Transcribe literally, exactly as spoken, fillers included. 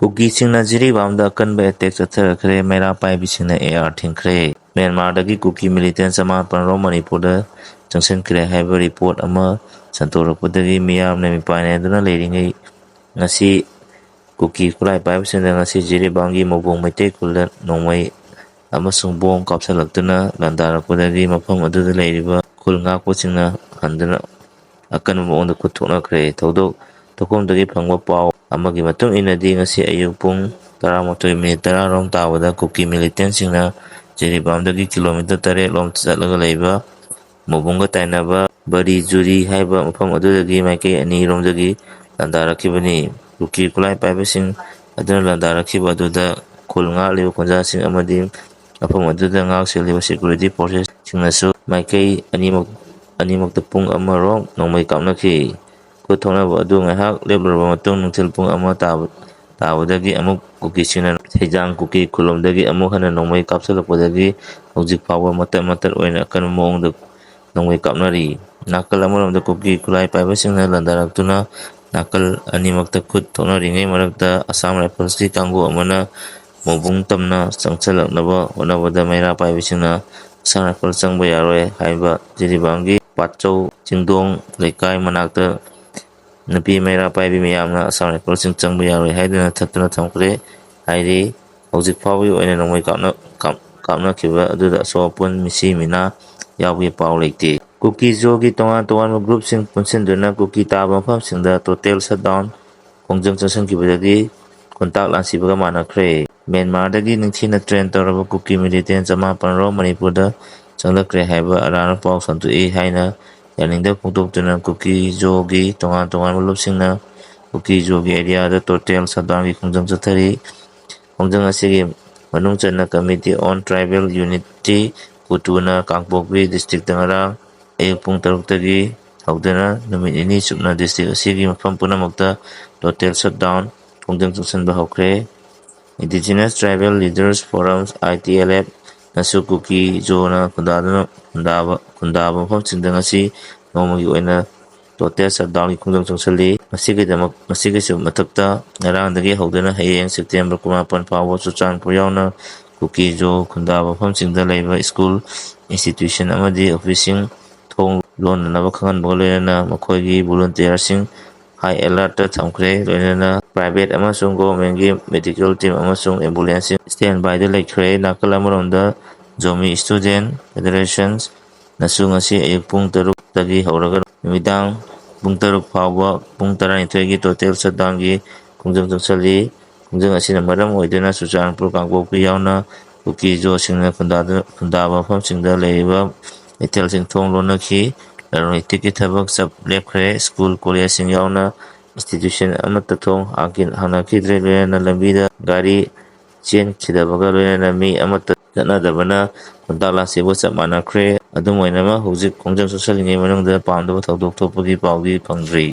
ꯀꯨꯀꯤꯁꯤꯡꯅ ꯖꯤꯔꯤꯕꯥꯝꯗ ꯑꯀꯟꯕ attack ꯆꯠꯊꯔꯛꯈ꯭ꯔꯦ꯫ ꯃꯩꯔꯥ ꯄꯥꯏꯕꯤꯁꯤꯡꯅ A R ꯊꯤꯡꯈ꯭ꯔꯦ꯫ ꯃ꯭ꯌꯥꯟꯃꯥꯔꯗꯒꯤ ꯀꯨꯀꯤ ꯃꯤꯂꯤꯇꯦꯟ ꯆꯃꯥꯄꯜ ꯔꯣꯝ ꯃꯅꯤꯄꯨꯔꯗ ꯆꯪꯁꯤꯟꯈ꯭ꯔꯦ ꯍꯥꯏꯕ ꯔꯤꯄꯣꯔꯠ ꯑꯃ ꯁꯟꯗꯣꯔꯛꯄꯗꯒꯤ ꯃꯤꯌꯥꯝꯅ ꯃꯤꯄꯥꯏꯅꯗꯨꯅ ꯂꯩꯔꯤꯉꯩ ꯉꯁꯤ ꯀꯨꯀꯤ ꯈꯨꯠꯂꯥꯏ ꯄꯥꯏꯕꯁꯤꯡꯅ ꯉꯁꯤ ꯖꯤꯔꯤꯕꯥꯝꯒꯤ ꯃꯣꯕꯣꯡ ꯃꯩꯇꯩ ꯈꯨꯜꯗ ꯅꯣꯡꯃꯩ ꯑꯃꯁꯨꯡ ꯕꯣꯝ ꯀꯥꯞꯁꯤꯜꯂꯛꯇꯨꯅ ꯂꯥꯟꯗꯥꯔꯛꯄꯗꯒꯤ ꯃꯐꯝ ꯑꯗꯨꯗ ꯂꯩꯔꯤꯕ ꯈꯨꯜ ꯉꯥꯛꯄꯁꯤꯡꯅ ꯍꯟꯗꯨꯅ ꯑꯀꯟꯕ ꯃꯑꯣꯡꯗ ꯈꯨꯠ ꯊꯣꯛꯅꯈ꯭ꯔꯦ꯫ ꯊꯧꯗꯣꯛ ꯊꯣꯛꯐꯝꯗꯒꯤ ꯐꯪꯕ ꯄꯥꯎ ꯑꯃꯒꯤ ꯃꯇꯨꯡ ꯏꯟꯅꯗꯤ ꯉꯁꯤ ꯑꯌꯨꯛ ꯄꯨꯡ ꯇꯔꯥꯃꯥꯊꯣꯏ ꯃꯤꯅꯤꯠ ꯇꯔꯥ ꯔꯣꯝ ꯇꯥꯕꯗ ꯀꯨꯀꯤ ꯃꯤꯂꯤꯇꯦꯟꯁꯤꯡꯅ ꯖꯤꯔꯤꯕꯥꯝꯗꯒꯤ ꯀꯤꯂꯣꯃꯤꯇꯔ ꯇꯔꯦꯠ ꯂꯣꯝ ꯆꯠꯂꯒ ꯂꯩꯕ ꯃꯣꯕꯨꯡꯒ ꯇꯥꯏꯅꯕ ꯕꯔꯤ ꯖꯨꯔꯤ ꯍꯥꯏꯕ ꯃꯐꯝ ꯑꯗꯨꯗꯒꯤ ꯃꯥꯏꯀꯩ ꯑꯅꯤꯔꯣꯝꯗꯒꯤ ꯂꯥꯟꯗꯥꯔꯛꯈꯤꯕꯅꯤ꯫ ꯀꯨꯀꯤ ꯈꯨꯠꯂꯥꯏ ꯄꯥꯏꯕꯁꯤꯡ ꯑꯗꯨꯅ ꯂꯥꯟꯗꯥꯔꯛꯈꯤꯕ ꯑꯗꯨꯗ ꯈꯨꯜ ꯉꯥꯛꯂꯤꯕ ꯈꯨꯟꯖꯥꯁꯤꯡ ꯑꯃꯗꯤ ꯃꯐꯝ ꯑꯗꯨꯗ ꯉꯥꯛ ꯁꯦꯜꯂꯤꯕ ꯁꯦꯀ꯭ꯌꯨꯔꯤꯇꯤ ꯐꯣꯔꯁꯦꯁꯁꯤꯡꯅꯁꯨ ꯃꯥꯏꯀꯩ ꯑꯅꯤꯃꯛ ꯑꯅꯤꯃꯛꯇ ꯄꯨꯡ ꯑꯃꯔꯣꯝ ꯅꯣꯡꯃꯩ ꯀꯥꯞꯅꯈꯤ꯫ ꯈꯨꯠ ꯊꯣꯛꯅꯕ ꯑꯗꯨ ꯉꯥꯏꯍꯥꯛ ꯂꯦꯞꯂꯨꯔꯕ ꯃꯇꯨꯡ ꯅꯨꯡꯊꯤꯜ ꯄꯨꯡ ꯑꯃ ꯇꯥꯕ ꯇꯥꯕꯗꯒꯤ ꯑꯃꯨꯛ ꯀꯨꯀꯤꯁꯤꯡꯅ ꯁꯩꯖꯥꯡ ꯀꯨꯀꯤ ꯈꯨꯜꯂꯣꯝꯗꯒꯤ ꯑꯃꯨꯛ ꯍꯟꯅ ꯅꯣꯡꯃꯩ ꯀꯥꯞꯁꯤꯜꯂꯛꯄꯗꯒꯤ ꯍꯧꯖꯤꯛ ꯐꯥꯎꯕ ꯃꯇꯠ ꯃꯇꯠ ꯑꯣꯏꯅ ꯑꯀꯟꯕ ꯃꯑꯣꯡꯗ ꯅꯣꯡꯃꯩ ꯀꯥꯞꯅꯔꯤ꯫ ꯅꯥꯀꯜ ꯑꯃꯔꯣꯝꯗ ꯀꯨꯀꯤ ꯈꯨꯠꯂꯥꯏ ꯄꯥꯏꯕꯁꯤꯡꯅ ꯂꯥꯟꯗꯥꯔꯛꯇꯨꯅ ꯅꯥꯀꯜ ꯑꯅꯤꯃꯛꯇ ꯈꯨꯠ ꯊꯣꯛꯅꯔꯤꯉꯩ ꯃꯔꯛꯇ ꯑꯁꯥꯝ ꯔꯥꯏꯐꯜꯁꯀꯤ ꯀꯥꯡꯕꯨ ꯑꯃꯅ ꯃꯣꯕꯨꯡ ꯇꯝꯅ ꯆꯪꯁꯤꯜꯂꯛꯅꯕ ꯍꯣꯠꯅꯕꯗ ꯃꯩꯔꯥ ꯄꯥꯏꯕꯤꯁꯤꯡꯅ ꯑꯁꯥꯝ ꯔꯥꯏꯐꯜ ꯆꯪꯕ ꯌꯥꯔꯣꯏ ꯍꯥꯏꯕ ꯖꯤꯔꯤꯕꯥꯝꯒꯤ ꯄꯥꯠꯆꯧ ꯆꯤꯡꯗꯣꯡ ꯂꯩꯀꯥꯏ ꯃꯅꯥꯛꯇ ꯅꯨꯄꯤ ꯃꯩꯔꯥ ꯄꯥꯏꯕꯤ ꯃꯌꯥꯝꯅ ꯑꯁꯥꯝ ꯔꯥꯏꯐꯜꯁꯤꯡ ꯆꯪꯕ ꯌꯥꯔꯣꯏ ꯍꯥꯏꯗꯨꯅ ꯊꯠꯇꯨꯅ ꯊꯝꯈ꯭ꯔꯦ ꯍꯥꯏꯔꯤ꯫ ꯍꯧꯖꯤꯛ ꯐꯥꯎꯕꯒꯤ ꯑꯣꯏꯅ ꯅꯣꯡꯃꯩ ꯀꯥꯞꯅ-, ꯀꯥꯞ-, ꯀꯥꯞꯅꯈꯤꯕ ꯑꯗꯨꯗ ꯑꯁꯣꯛ ꯑꯄꯟ ꯃꯤꯁꯤ ꯃꯤꯅꯥ ꯌꯥꯎꯕꯒꯤ ꯄꯥꯎ ꯂꯩꯇꯦ꯫ ꯀꯨꯀꯤ ꯖꯣꯒꯤ ꯇꯣꯉꯥꯟ ꯇꯣꯉꯥꯟꯕ ꯒ꯭ꯔꯨꯞꯁꯤꯡ ꯄꯨꯟꯁꯤꯟꯗꯨꯅ ꯀꯨꯀꯤ ꯇꯥꯕ ꯃꯐꯝꯁꯤꯡꯗ ꯇꯣꯇꯦꯜ ꯁꯠꯗꯥꯎꯟ ꯈꯣꯡꯖꯪ ꯆꯪꯁꯤꯟꯈꯤꯕꯗꯒꯤ ꯈꯣꯡꯇꯥꯛ ꯂꯥꯟꯁꯤꯕꯒ ꯃꯥꯟꯅꯈ꯭ꯔꯦ꯫ ꯃ꯭ꯌꯥꯟꯃꯥꯔꯗꯒꯤ ꯅꯤꯡꯊꯤꯅ ꯇ꯭ꯔꯦꯟ ꯇꯧꯔꯕ ꯀꯨꯀꯤ ꯃꯤꯂꯤꯇꯦꯟ ꯆꯃꯥꯄꯜ ꯔꯣꯝ ꯃꯅꯤꯄꯨꯔꯗ ꯆꯪꯂꯛꯈ꯭ꯔꯦ ꯍꯥꯏꯕ ꯑꯔꯥꯟꯕ ꯄꯥꯎ ꯁꯟꯗꯣꯛꯏ ꯍꯥꯏꯅ ꯌꯥꯅꯤꯡꯗꯕ ꯐꯣꯡꯗꯣꯛꯇꯨꯅ ꯀꯨꯀꯤ ꯖꯣꯒꯤ ꯇꯣꯉꯥꯟ ꯇꯣꯉꯥꯟꯕ ꯂꯨꯞꯁꯤꯡꯅ ꯀꯨꯀꯤ ꯖꯣꯒꯤ ꯑꯦꯔꯤꯌꯥꯗ ꯇꯣꯇꯦꯜ ꯁꯠꯗꯥꯎꯟꯒꯤ ꯈꯣꯡꯖꯪ ꯆꯠꯊꯔꯤ꯫ ꯈꯣꯡꯖꯪ ꯑꯁꯤꯒꯤ ꯃꯅꯨꯡ ꯆꯟꯅ Committee on Tribal Unity, ꯀꯨꯇꯨꯅ ꯀꯥꯡꯄꯣꯛꯄꯤ ꯗꯤꯁꯇ꯭ꯔꯤꯛꯇ ꯉꯔꯥꯡ ꯑꯌꯨꯛ ꯄꯨꯡ ꯇꯔꯨꯛꯇꯒꯤ ꯍꯧꯗꯨꯅ ꯅꯨꯃꯤꯠ ꯅꯤꯅꯤ ꯆꯨꯞꯅ ꯗꯤꯁꯇ꯭ꯔꯤꯛ ꯑꯁꯤꯒꯤ ꯃꯐꯝ ꯄꯨꯝꯅꯃꯛꯇ ꯇꯣꯇꯦꯜ ꯁꯠꯗꯥꯎꯟ ꯈꯣꯡꯖꯪ ꯆꯪꯁꯤꯟꯕ ꯍꯧꯈ꯭ꯔꯦ꯫ Indigenous Tribal Leaders Forum, I T L F, ꯅꯁꯨ ꯀꯨꯀꯤ ꯖꯣꯅ ꯈꯨꯟꯗꯥꯗꯨꯅ ꯈꯨꯟꯗꯥꯕ, ꯈꯨꯟꯗꯥꯕ ꯃꯐꯝꯁꯤꯡꯗ ꯉꯁꯤ ꯅꯣꯡꯃꯒꯤ ꯑꯣꯏꯅ ꯇꯣꯇꯦꯜ ꯁꯠꯗꯥꯎꯟꯒꯤ ꯈꯣꯡꯖꯪ ꯆꯪꯁꯤꯜꯂꯤ꯫ ꯃꯁꯤꯒꯤꯗꯃꯛ, ꯃꯁꯤꯒꯤꯁꯨ ꯃꯊꯛꯇ, ꯉꯔꯥꯡꯗꯒꯤ ꯍꯧꯗꯨꯅ ꯍꯌꯦꯡ ꯁꯦꯞꯇꯦꯝꯕꯔ ꯀꯨꯟꯃꯥꯄꯟ ꯐꯥꯎꯕ ꯆꯨꯔꯆꯥꯟꯄꯨꯔ ꯌꯥꯎꯅ ꯀꯨꯀꯤ-ꯖꯣ ꯈꯨꯟꯗꯥꯕ ꯃꯐꯝꯁꯤꯡꯗ ꯂꯩꯕ ꯁ꯭ꯀꯨꯜ, ꯏꯟꯁꯇꯤꯇ꯭ꯌꯨꯁꯟ ꯑꯃꯗꯤ ꯑꯣꯐꯤꯁꯁꯤꯡ ꯊꯣꯡ ꯂꯣꯟꯅꯅꯕ ꯈꯪꯍꯟꯕꯒ ꯂꯣꯏꯅꯅ ꯃꯈꯣꯏꯒꯤ ꯚꯣꯂꯨꯟꯇꯤꯌꯔꯁꯤꯡ ꯍꯥꯏ ꯑꯦꯂꯔꯠꯇ ꯊꯝꯈ꯭ꯔꯦ꯫ ꯂꯣꯏꯅꯅ ꯄ꯭ꯔꯥꯏꯚꯦꯠ ꯑꯃꯁꯨꯡ ꯒꯣꯚꯔꯟꯃꯦꯟꯒꯤ ꯃꯦꯗꯤꯀꯦꯜ ꯇꯤꯝ ꯑꯃꯁꯨꯡ ꯑꯦꯝꯕꯨꯂꯦꯟꯁꯁꯤꯡ ꯁ꯭ꯇꯦꯟ ꯕꯥꯏꯗ ꯂꯩꯈ꯭ꯔꯦ꯫ ꯅꯥꯀꯜ ꯑꯃꯔꯣꯝꯗ, ꯖꯣꯃꯤ ꯁ꯭ꯇꯨꯗꯦꯟꯠ ꯐꯦꯗꯔꯦꯁꯟꯅꯁꯨ ꯉꯁꯤ ꯑꯌꯨꯛ ꯄꯨꯡ ꯇꯔꯨꯛꯇꯒꯤ ꯍꯧꯔꯒ ꯅꯨꯃꯤꯗꯥꯡ ꯄꯨꯡ ꯇꯔꯨꯛ ꯐꯥꯎꯕ ꯄꯨꯡ ꯇꯔꯥꯅꯤꯊꯣꯏꯒꯤ ꯇꯣꯇꯦꯜ ꯁꯠꯗꯥꯎꯟꯒꯤ ꯈꯣꯡꯖꯪ ꯆꯪꯁꯤꯜꯂꯤ꯫ ꯈꯣꯡꯖꯪ ꯑꯁꯤꯅ ꯃꯔꯝ ꯑꯣꯏꯗꯨꯅ ꯆꯨꯔꯆꯥꯟꯄꯨꯔ, ꯀꯥꯡꯄꯣꯛꯄꯤ ꯌꯥꯎꯅ ꯀꯨꯀꯤ-ꯖꯣꯁꯤꯡꯅ ꯈꯨꯟꯗꯥꯗꯨ-, ꯈꯨꯟꯗꯥꯕ ꯃꯐꯝꯁꯤꯡꯗ ꯂꯩꯔꯤꯕ ꯀꯩꯊꯦꯜꯁꯤꯡ ꯊꯣꯡ ꯂꯣꯟꯅꯈꯤ꯫ ꯂꯂꯣꯟ ꯏꯇꯤꯛꯀꯤ ꯊꯕꯛ ꯆꯞ ꯂꯦꯞꯈ꯭ꯔꯦ꯫ ꯁ꯭ꯀꯨꯜ, ꯀꯣꯂꯦꯖꯁꯤꯡ ꯌꯥꯎꯅ ꯏꯟꯁꯇꯤꯇ꯭ꯌꯨꯁꯟ ꯑꯃꯠꯇ ꯊꯣꯡ ꯍꯥꯡꯈꯤ-, ꯍꯥꯡꯅꯈꯤꯗ꯭ꯔꯦ꯫ ꯂꯣꯏꯅꯅ ꯂꯝꯕꯤꯗ ꯒꯥꯔꯤ ꯆꯦꯟꯈꯤꯗꯕꯒ ꯂꯣꯏꯅꯅ ꯃꯤ ꯑꯃꯠꯇ ꯆꯠꯅꯗꯕꯅ ꯈꯨꯟꯇꯥꯛ ꯂꯥꯟꯁꯤꯕꯨ ꯆꯞ ꯃꯥꯟꯅꯈ꯭ꯔꯦ꯫ ꯑꯗꯨꯝ ꯑꯣꯏꯅꯃꯛ, ꯍꯧꯖꯤꯛ ꯈꯣꯡꯖꯪ ꯆꯪꯁꯤꯜꯂꯤꯉꯩ ꯃꯅꯨꯡꯗ ꯄꯥꯝꯗꯕ ꯊꯧꯗꯣꯛ ꯊꯣꯛꯄꯒꯤ ꯄꯥꯎꯗꯤ ꯐꯪꯗ꯭ꯔꯤ꯫